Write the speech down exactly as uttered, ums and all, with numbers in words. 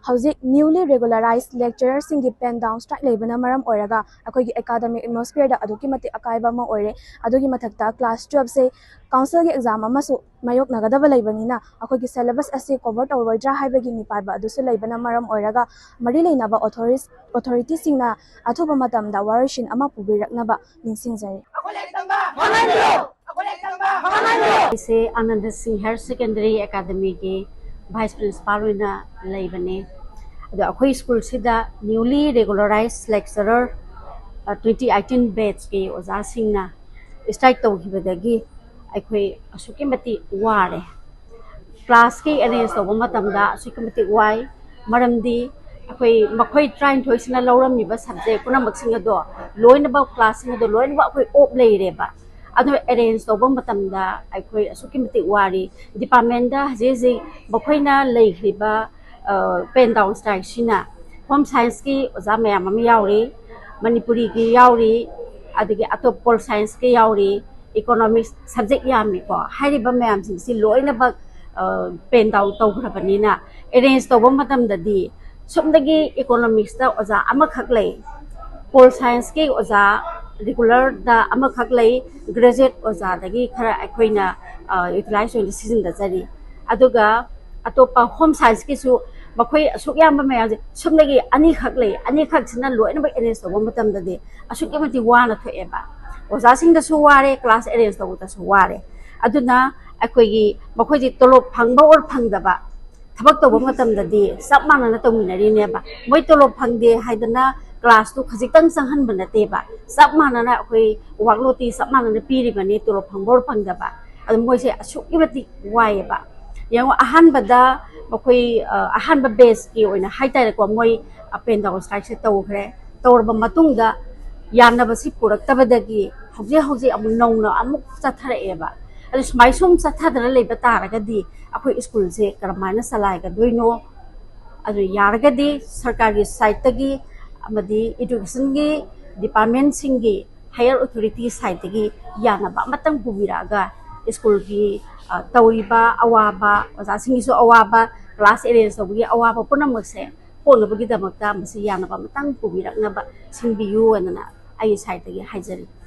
ꯍꯧꯖꯤꯛ newly regularized lecturerꯁꯤꯡꯒꯤ pen down strike ꯂꯩꯕꯅ ꯃꯔꯝ ꯑꯣꯏꯔꯒ ꯑꯩꯈꯣꯏꯒꯤ academic atmosphereꯗ ꯑꯗꯨꯛꯀꯤ ꯃꯇꯤꯛ ꯑꯀꯥꯏꯕ ꯑꯃ ꯑꯣꯏꯔꯦ꯫ ꯑꯗꯨꯒꯤ ꯃꯊꯛꯇ class twelveꯁꯦ councilꯒꯤ exam ꯑꯃꯁꯨ ꯃꯥꯌꯣꯛꯅꯒꯗꯕ ꯂꯩꯕꯅꯤꯅ ꯑꯩꯈꯣꯏꯒꯤ syllabus ꯑꯁꯤ cover ꯇꯧꯔꯣꯏꯗ꯭ꯔꯥ ꯍꯥꯏꯕꯒꯤ ꯃꯤꯄꯥꯏꯕ ꯑꯗꯨꯁꯨ ꯂꯩꯕꯅ ꯃꯔꯝ ꯑꯣꯏꯔꯒ ꯃꯔꯤ ꯂꯩꯅꯕ authorities authorityꯁꯤꯡꯅ ꯑꯊꯨꯕ ꯃꯇꯝꯗ ꯋꯥꯔꯣꯏꯁꯤꯟ ꯑꯃ ꯄꯨꯕꯤꯔꯛꯅꯕ ꯅꯤꯡꯁꯤꯡꯖꯔꯤ꯫ ꯑꯩꯁꯦ ꯑꯥꯅꯟꯗ ꯁꯤꯡ ꯍꯥꯌꯔ ꯁꯦꯀꯦꯟꯗꯔꯤ ꯑꯦꯀꯥꯗꯃꯤꯒꯤ ꯚꯥꯏꯁ ꯄ꯭ꯔꯤꯟꯁꯤꯄꯥꯜ ꯑꯣꯏꯅ ꯂꯩꯕꯅꯦ꯫ ꯑꯗꯣ ꯑꯩꯈꯣꯏ ꯁ꯭ꯀꯨꯜꯁꯤꯗ newly regularized lecturer twenty eighteen batchꯀꯤ ꯑꯣꯖꯥꯁꯤꯡꯅ strike ꯇꯧꯈꯤꯕꯗꯒꯤ ꯑꯩꯈꯣꯏ ꯑꯁꯨꯛꯀꯤ ꯃꯇꯤꯛ ꯋꯥꯔꯦ꯫ Classꯀꯤ arrange ꯇꯧꯕ ꯃꯇꯝꯗ ꯑꯁꯨꯛꯀꯤ ꯃꯇꯤꯛ ꯋꯥꯏ꯫ ꯃꯔꯝꯗꯤ ꯑꯩꯈꯣꯏ ꯃꯈꯣꯏ ꯇꯔꯥꯅꯤꯊꯣꯏꯁꯤꯅ ꯂꯧꯔꯝꯃꯤꯕ subject ꯄꯨꯝꯅꯃꯛꯁꯤꯡ ꯑꯗꯣ ꯂꯣꯏꯅꯃꯛ classꯁꯤꯡ ꯑꯗꯣ ꯂꯣꯏꯅꯃꯛ ꯑꯩꯈꯣꯏ off ꯂꯩꯔꯦꯕ꯫ ꯑꯗꯨ arrange ꯇꯧꯕ ꯃꯇꯝꯗ ꯑꯩꯈꯣꯏ ꯑꯁꯨꯛꯀꯤ ꯃꯇꯤꯛ ꯋꯥꯔꯤ꯫ Departmentꯗ ꯍꯧꯖꯤꯛ ꯍꯧꯖꯤꯛ ꯃꯈꯣꯏꯅ ꯂꯩꯈ꯭ꯔꯤꯕ pen down strikeꯁꯤꯅ home scienceꯀꯤ ꯑꯣꯖꯥ ꯃꯌꯥꯝ ꯑꯃ ꯌꯥꯎꯔꯤ, ꯃꯅꯤꯄꯨꯔꯤꯒꯤ ꯌꯥꯎꯔꯤ, ꯑꯗꯒꯤ ꯑꯇꯣꯞꯄ pol scienceꯀꯤ ꯌꯥꯎꯔꯤ, economics subject ꯌꯥꯝꯃꯤꯀꯣ꯫ ꯍꯥꯏꯔꯤꯕ ꯃꯌꯥꯝꯁꯤꯡꯁꯤ ꯂꯣꯏꯅꯃꯛ pen down ꯇꯧꯈ꯭ꯔꯕꯅꯤꯅ arrange ꯇꯧꯕ ꯃꯇꯝꯗꯗꯤ ꯁꯨꯞꯅꯒꯤ economicsꯇ ꯑꯣꯖꯥ ꯑꯃꯈꯛ ꯂꯩ, pol scienceꯀꯤ ꯑꯣꯖꯥ regularꯗ ꯑꯃꯈꯛ ꯂꯩ, graduate ꯑꯣꯖꯥꯗꯒꯤ ꯈꯔ ꯑꯩꯈꯣꯏꯅ utilize ꯑꯣꯏꯅ ꯁꯤꯖꯤꯟꯅꯖꯔꯤ꯫ ꯑꯗꯨꯒ ꯑꯇꯣꯞꯄ home scienceꯀꯤꯁꯨ ꯃꯈꯣꯏ ꯑꯁꯨꯛ ꯌꯥꯝꯕ ꯃꯌꯥꯝꯁꯦ ꯁꯨꯞꯅꯒꯤ ꯑꯅꯤꯈꯛ ꯂꯩ, ꯑꯅꯤꯈꯛꯁꯤꯅ ꯂꯣꯏꯅꯃꯛ arrange ꯇꯧꯕ ꯃꯇꯝꯗꯗꯤ ꯑꯁꯨꯛꯀꯤ ꯃꯇꯤꯛ ꯋꯥꯅ ꯊꯣꯛꯑꯦꯕ꯫ ꯑꯣꯖꯥꯁꯤꯡꯗꯁꯨ ꯋꯥꯔꯦ, class arrange ꯇꯧꯕꯗꯁꯨ ꯋꯥꯔꯦ꯫ ꯑꯗꯨꯅ ꯑꯩꯈꯣꯏꯒꯤ ꯃꯈꯣꯏꯗꯤ ꯇꯣꯂꯣꯞ ꯐꯪꯕ or ꯐꯪꯗꯕ ꯊꯕꯛ ꯇꯧꯕ ꯃꯇꯝꯗꯗꯤ ꯆꯞ ꯃꯥꯟꯅꯅ ꯇꯧꯃꯤꯟꯅꯔꯤꯅꯦꯕ꯫ ꯃꯣꯏ ꯇꯣꯂꯣꯞ ꯐꯪꯗꯦ ꯍꯥꯏꯗꯅ classꯇꯨ ꯈꯖꯤꯛꯇꯪ ꯆꯪꯍꯟꯕ ꯅꯠꯇꯦꯕ, ꯆꯞ ꯃꯥꯟꯅꯅ ꯑꯩꯈꯣꯏ workloadꯇꯤ ꯆꯞ ꯃꯥꯟꯅꯅ ꯄꯤꯔꯤꯕꯅꯤ, ꯇꯣꯂꯣꯞ ꯐꯪꯕ or ꯐꯪꯗꯕ꯫ ꯑꯗꯨ ꯃꯣꯏꯁꯦ ꯑꯁꯨꯛꯀꯤ ꯃꯇꯤꯛ ꯋꯥꯏꯑꯦꯕ꯫ ꯌꯦꯡꯉꯣ, ꯑꯍꯥꯟꯕꯗ ꯃꯈꯣꯏ ꯑꯍꯥꯟꯕ batchꯀꯤ ꯑꯣꯏꯅ ꯍꯥꯏꯇꯥꯔꯦꯀꯣ, ꯃꯣꯏ pen down strikeꯁꯦ ꯇꯧꯈ꯭ꯔꯦ꯫ ꯇꯧꯔꯕ ꯃꯇꯨꯡꯗ ꯌꯥꯅꯕꯁꯤ ꯄꯨꯔꯛꯇꯕꯗꯒꯤ ꯍꯧꯖꯤꯛ ꯍꯧꯖꯤꯛ ꯑꯃꯨꯛ ꯅꯧꯅ ꯑꯃꯨꯛ ꯆꯠꯊꯔꯛꯑꯦꯕ꯫ ꯑꯗꯨ ꯁꯨꯃꯥꯏ ꯁꯨꯝ ꯆꯠꯊꯗꯅ ꯂꯩꯕ ꯇꯥꯔꯒꯗꯤ ꯑꯩꯈꯣꯏ ꯁ꯭ꯀꯨꯜꯁꯦ ꯀꯔꯝꯍꯥꯏꯅ ꯆꯂꯥꯏꯒꯗꯣꯏꯅꯣ? ꯑꯗꯨ ꯌꯥꯔꯒꯗꯤ ꯁꯔꯀꯥꯔꯒꯤ sideꯇꯒꯤ ꯑꯃꯗꯤ educationꯒꯤ departmentꯁꯤꯡꯒꯤ higher authority sideꯇꯒꯤ ꯌꯥꯅꯕ ꯑꯃꯇꯪ ꯄꯨꯕꯤꯔꯛꯑꯒ ꯁ꯭ꯀꯨꯜꯒꯤ ꯑ, ꯇꯧꯔꯤꯕ ꯑꯋꯥꯕ, ꯑꯣꯖꯥꯁꯤꯡꯒꯤꯁꯨ ꯑꯋꯥꯕ, ꯀ꯭ꯂꯥꯁ ꯑꯦꯔꯦꯟꯖ ꯇꯧꯕꯒꯤ ꯑꯋꯥꯕ ꯄꯨꯝꯅꯃꯛꯁꯦ ꯀꯣꯛꯅꯕꯒꯤꯗꯃꯛꯇ ꯃꯁꯤ ꯌꯥꯅꯕ ꯑꯃꯇꯪ ꯄꯨꯕꯤꯔꯛꯅꯕ ꯁꯤꯟꯕꯤꯌꯨ ꯍꯥꯏꯗꯅ ꯑꯩꯒꯤ ꯁꯥꯏꯠꯇꯒꯤ ꯍꯥꯏꯖꯔꯤ꯫